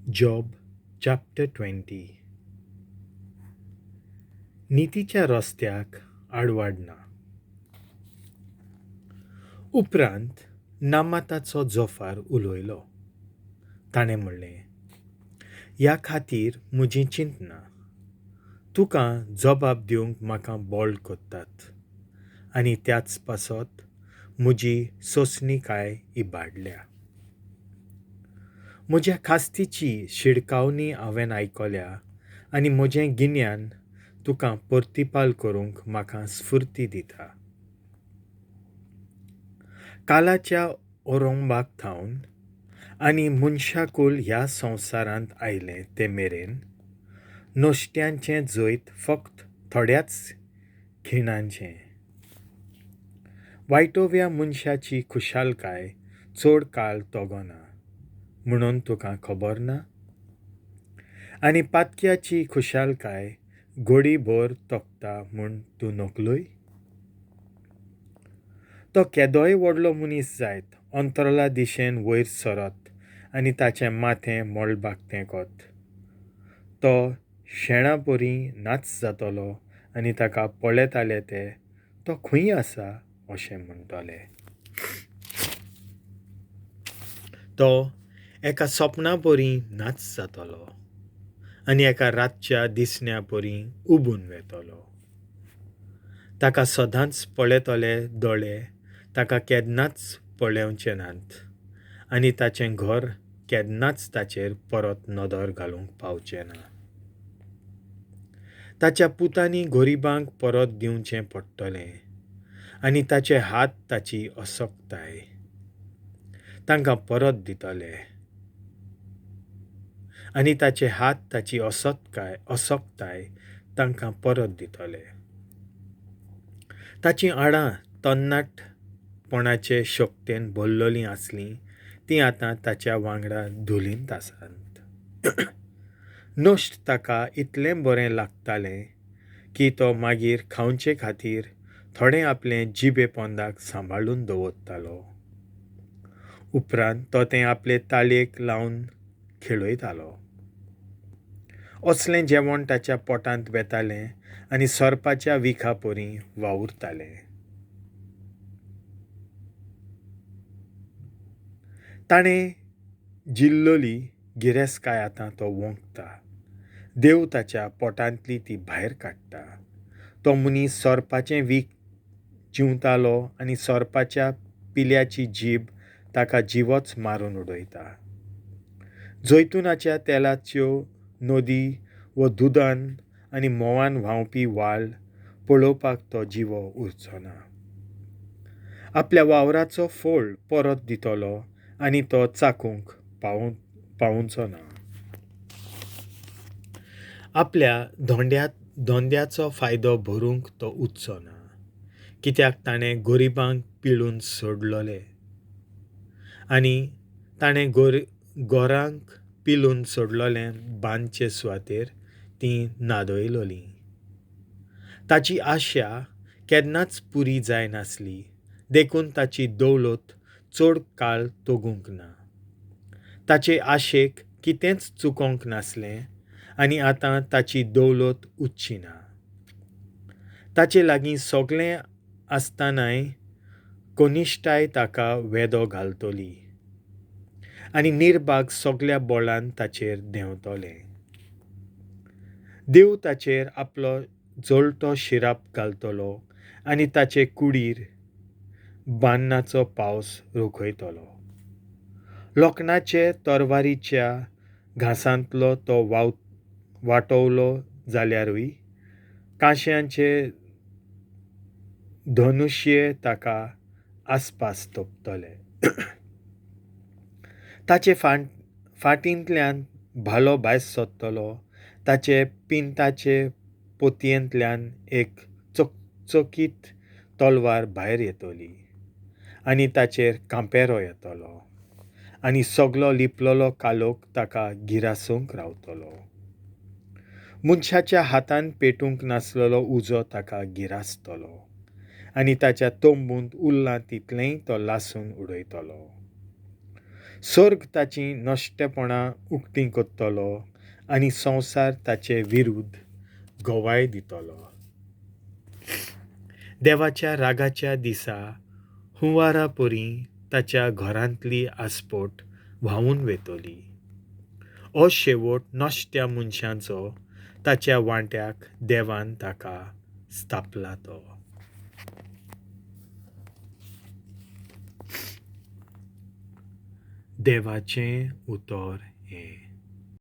Job chapter 20. नितीच्या रस्त्याक आडवाड ना. उपरांत नामाताचो जोफार उलयलो. ताणें म्हणलें, ह्या खातीर म्हजी चिंतना तुका जबाब दिवंक म्हाका बोळ कोत्तात आनी त्याच पासत म्हजी सोंसणीकाय इबाडल्या. म्हज्या खास्तीची शिडकावणी हांवें आयकल्या आनी म्हजें गिन्यान तुका परतिपाल करूंक म्हाका स्फुर्ती दिता. कालाच्या ओरोंबाक थावन आनी मनशाकूल ह्या संवसारांत आयलें ते मेरेन नश्ट्यांचें जैत फक्त थोड्याच खिणांचें. वायटोव्या मनशाची खुशालकाय चड काळ तगना म्हणून तुका खबर ना? आनी पातक्याची खुशालकाय घडीभर तगता म्हूण तूं नकळय? तो केदोय व्हडलो मनीस जायत अंतराळा दिशेन वयर सरत आनी ताचें माथें मळबाक तेंकत, तो शेणा परी नाच जातलो आनी ताका पळयताले ते तो खंय आसा अशें म्हणटले. तो एका सपना परी नाच जातलो आनी एका रातच्या दिसण्या परी उबून वेतलो. ताका सदांच पळयतले दोळे ताका केन्नाच पळोवचे नात आनी ताचें घर केन्नाच ताचेर परत नदर घालूंक पावचें ना. ताच्या पुतांनी गरिबांक परत दिवचें पडटलें आनी ताचे हात ताची असक्ताय तांकां परत दितले आनी ताचे हात ताची असक्ताय तांकां परत दितले. ताचीं हाडां तरणाटपणाचे शक्तेन भरलेलीं आसलीं तीं आतां ताच्या वांगडा धुलींत आसात. नश्ट ताका इतलें बरें लागतालें की तो मागीर खावचे खातीर थोडें आपलें जिबे पोंदाक सांबाळून दवरतालो. उपरांत तो तें आपले ताळयेक लावन खेळयतालो. असलें जेवण ताच्या पोटांत वेतालें आनी सोरपाच्या विखा परी वावुरतालें. ताणें जिल्लोली गिरेस्तकाय आतां तो वोंकता. देव ताच्या पोटांतली ती भायर काडटा. तो मनीस सोरपाचें वीख जिवतालो आनी सोरपाच्या पिल्याची जीब ताका जिवोच मारून उडयता. जैतुनाच्या तेलाच्यो नदी व दुदान आनी म्होंवान व्हांवपी व्हाळ पळोवपाक तो जिवो उरचो ना. आपल्या वावराचो फोळ परत दितलो आनी तो चाकूंक पावचो ना. आपल्या धंद्याचो फायदो भरूंक तो उरचो ना, कित्याक ताणें गरिबांक पिळून सोडलोले आनी ताणें गोरांक पिळून सोडलोलें बांदचे सुवातेर तीं नादयलोलीं. ताची आशा केन्नाच पुरी जायनासली, देखून ताची दौलत चड काळ तगूंक ना. ताचे आशेक कितेंच चुकोवंक नासलें आनी आतां ताची दौलत उरची ना. ताचे लागीं सगळें आसतनाय कनिश्ठाय ताका वेदो घालतली आनी निर्भाग सगळ्या बोळान ताचेर देंवतलें. देव ताचेर आपलो जळटो शिराप घालतलो आनी ताचे कुडीर बान्नाचो पावस रोखयतलो. लोखणाचे तरवारीच्या घांसांतलो तो वाटवलो जाल्यारूय कांश्यांचे धनुश्य ताका आसपास तोपतले. ताचे फाटींतल्यान भालो भायर सरतलो, ताचे पिंताचे पोतयेंतल्यान एक चकचकीत तलवार भायर येतली आनी ताचेर कांपेरो येतलो आनी सगलो लिपलेलो काळोख ताका गिरासूंक रावतलो. मनशाच्या हातान पेटूंक नासलेलो उजो ताका गिरासतलो आनी ताच्या तंबूंत उरलां तितलेंय तो लासून उडयतलो. सर्ग ताचीं नश्टेपणां उक्तीं करतलो आनी संवसार ताचे विरुद्ध गवाय दितलो. देवाच्या रागाच्या दिसा हुंवारा परी ताच्या घरांतली आस्पट व्हांवून वेतली. हो शेवट नश्ट्या मनशांचो, ताच्या वांट्याक देवान ताका स्थापला तो. देवाचें उतर हें.